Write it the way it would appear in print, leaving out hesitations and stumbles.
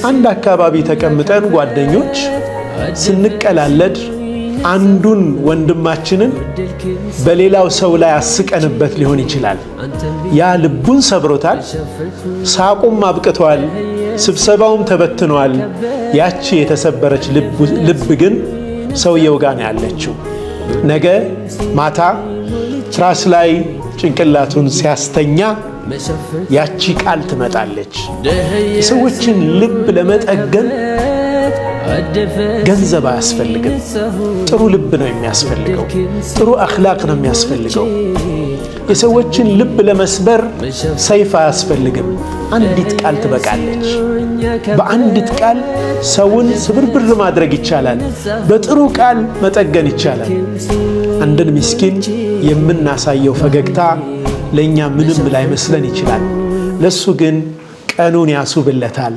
አንድ አካባቢ ተቀምጠን ጓደኞች ስንቀላለድ አንዱን ወንድማችንን በሌላው ሰው ላይ አስቀንበት ሊሆን ይችላል። ያ ልቡን ሰብሮታል፣ ሳቁም አብቅቷል፣ ስብሰባውም ተበትኗል። ያቺ የተሰበረች ልብ ግን ሰውየው ጋር ነው ያለችው። ነገ ማታ ትራስ ላይ ጭንቅላቱን ሲያስተኛ ያቺ ቃል ትመጣለች። የሰዎችን ልብ ለመጠገን ገንዘብ አያስፈልግም። ጥሩ ልብ ነው የሚያስፈልገው። ጥሩ አኽላቅ ነው የሚያስፈልገው። የሰዎችን ልብ ለመስበር ሰይፍ አያስፈልግም። አንዲት ቃል ትበቃለች። በአንዲት ቃል ሰውን ስብርብር ማድረግ ይቻላል። በጥሩ ቃል መጠገን ይቻላል። አንድን ምስኪን የምናሳየው ፈገግታ ለእኛ ምንም ላይመስለን ይችላል። ለሱ ግን ቀኑን ያስውብለታል።